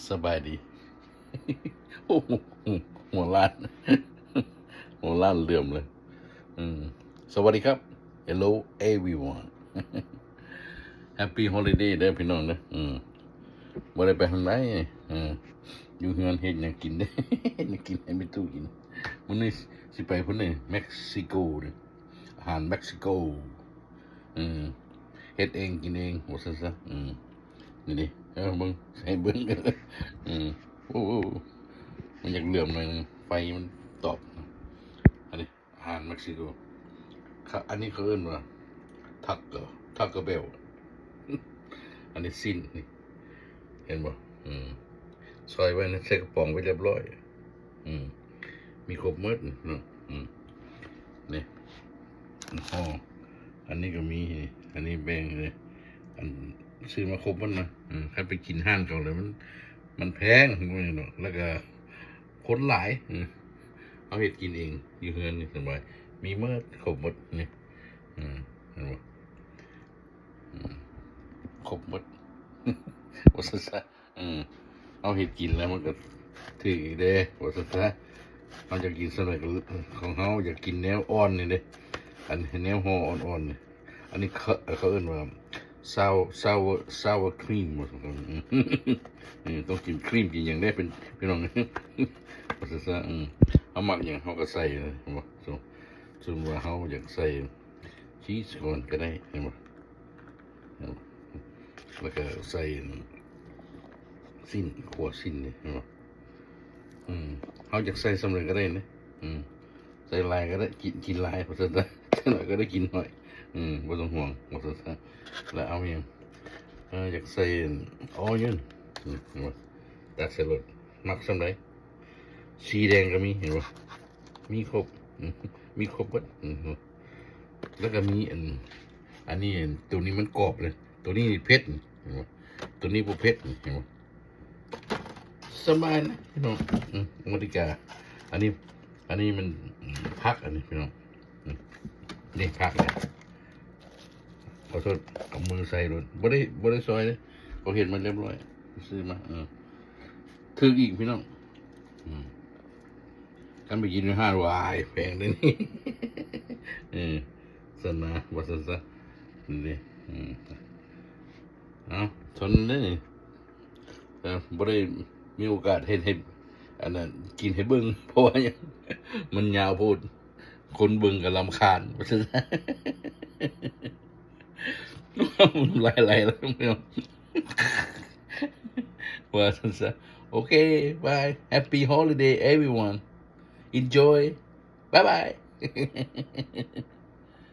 ສະບາຍດີ. ໂອ້ໂຫ ຫົວລ້ານ ຫົວລ້ານເຫຼື້ອມເລີຍ. ອືມ ສະຫວັດດີຄັບ Hello everyone. Happy holiday ເດີພີ່ນ້ອງເດີ. ອືມ ບໍ່ໄດ້ໄປທາງໃດ. ເອີ ຢູ່ເຮືອນເຮັດຫຍັງກິນເດ້ ເຮັດຫຍັງກິນໃຫ້ແມ່ຕູ້ກິນ. ມື້ນີ້ຊິໄປພຸ້ນເດ້ ເມັກຊິໂກເດ້ ອາຫານເມັກຊິໂກ. ເອີ ເຮັດເອງກິນເອງ ວ່າຊັ້ນຊະ. ອືມ ນີ້ເດ້ ເອີ ເບິ່ງ ໃຫ້ເບິ່ງ. ອືມ ໂອ້ ມັນຢາກເຫຼື້ອມໜ້ອຍໜຶ່ງ ໄຟມັນຕອບ. ອັນນີ້ອາຫານເມັກຊິໂກ ເຂົາ ອັນນີ້ເຂົາເອີ້ນວ່າ Taco Taco Bell. ອັນນີ້ຊີ້ນນີ້ ເຫັນບໍ່? ອືມ ຊອຍໄວ້ໃນ ໃສ່ກະປ໋ອງໄວ້ລຽບຮ້ອຍ. ອືມ ມີຄົບໝົດເນາະ. ອືມ ນີ້ ຫໍ່ ອັນນີ້ກໍມີ. ອັນນີ້ແບ່ງເລີຍ ອັນ ຊື້ມາຄົບໝົດນະ. ອືມ ຄັນໄປກິນຮ້ານເຂົາແລ້ວມັນ ມັນແພງເນາະ ແລ້ວກໍຄົນຫຼາຍ. ອືມ ເຮົາເຮັດກິນເອງຢູ່ເຮືອນນີ້ສະບາຍ ມີໝົດ ຄົບໝົດນີ້. ອືມ ເຫັນບໍ່? ອືມ ຄົບໝົດ ວ່າຊັ້ນຊະ. ເອີ ເຮົາເຮັດກິນແລ້ວມັນກໍຖືກອີກເດ້ ວ່າຊັ້ນຊະ. ເຮົາຢາກກິນສ່ຳໃດກໍຂອງເຮົາ ຢາກກິນແນວອ່ອນນີ້ເດ້ ອັນແນວຫໍ່ອ່ອນໆນີ້. ອັນນີ້ເຂົາ ເຂົາເອີ້ນວ່າ sour sour sour cream ວ່າຊັ້ນ. ເອີ ຕ້ອງກິນຄຣີມກິນຫຍັງເດ້ ເປັນ ພີ່ນ້ອງ ວ່າຊັ້ນຊະ. ເອີ ເຮົາມັກຫຍັງເຮົາກໍໃສ່ເລີຍ ເຫັນບໍ່? ສົມ ສົມມຸດວ່າເຮົາຢາກໃສ່ ຊີສກ່ອນກໍໄດ້ ເຫັນບໍ່? ເຫັນບໍ່? ແລ້ວກໍໃສ່ຊີ້ນ ຂົ້ວຊີ້ນນີ້ ເຫັນບໍ່? ອືມ ເຮົາຢາກໃສ່ສ່ຳໃດກໍໄດ້ເດ້. ອືມ ໃສ່ຫຼາຍກໍໄດ້ ກິນ ກິນຫຼາຍ ວ່າຊັ້ນຊະ ໃສ່ໜ້ອຍກໍໄດ້ກິນໜ້ອຍ. ອືມ ບໍ່ຕ້ອງຫ່ວງ ວ່າຊັ້ນຊະ. ແລ້ວເອົາຫຍັງ? ເອີ ຢາກໃສ່ອໍຍົນ ອືມ ເຫັນບໍ່? ຕັກໃສ່ໂລດ ມັກສ່ຳໃດ. ສີແດງກໍມີ ເຫັນບໍ່? ມີຄົບ ອືມ ມີຄົບເບິດ. ອືມ ແລ້ວກໍມີອັນ ອັນນີ້ ໂຕນີ້ມັນກອບເລີຍ ໂຕນີ້ເຜັດ ເຫັນບໍ່? ໂຕນີ້ບໍ່ເຜັດ ເຫັນບໍ່? ສະບາຍນະພີ່ນ້ອງ. ອືມ ອາເມລິກາ ອັນນີ້ ອັນນີ້ມັນ ອືມ ຜັກ ອັນນີ້ພີ່ນ້ອງ. ອືມ ນີ້ຜັກນະ ຂໍໂທດ ເອົາມືໃສ່ໂລດ ບໍ່ໄດ້ ບໍ່ໄດ້ຊອຍເດ້ ເຂົາເຮັດມາລຽບຮ້ອຍ ຊື້ມາ. ເອີ ຖືກອີກພີ່ນ້ອງ. ອືມ ຄັນໄປກິນຢູ່ຮ້ານ ວ້າຍ ແພງເດ້ນີ້. ເອີ ຊັ້ນນະ ວ່າຊັ້ນຊະ. ນີ້ເດ້ ອືມ ເອົາ ເທົ່ານັ້ນເດ້. ເອີ ບໍ່ໄດ້ມີໂອກາດເຮັດໃຫ້ ອັນນັ້ນ ກິນໃຫ້ເບິ່ງ ເພາະວ່າຫຍັງ ມັນຍາວໂພດ ຄົນເບິ່ງກໍລຳຄານ ວ່າຊັ້ນ. ນ້ຳລາຍໄຫຼແລ້ວ ວ່າຊັ້ນຊະ. ໂອເຄ ບາຍ Happy holiday everyone, enjoy, bye bye.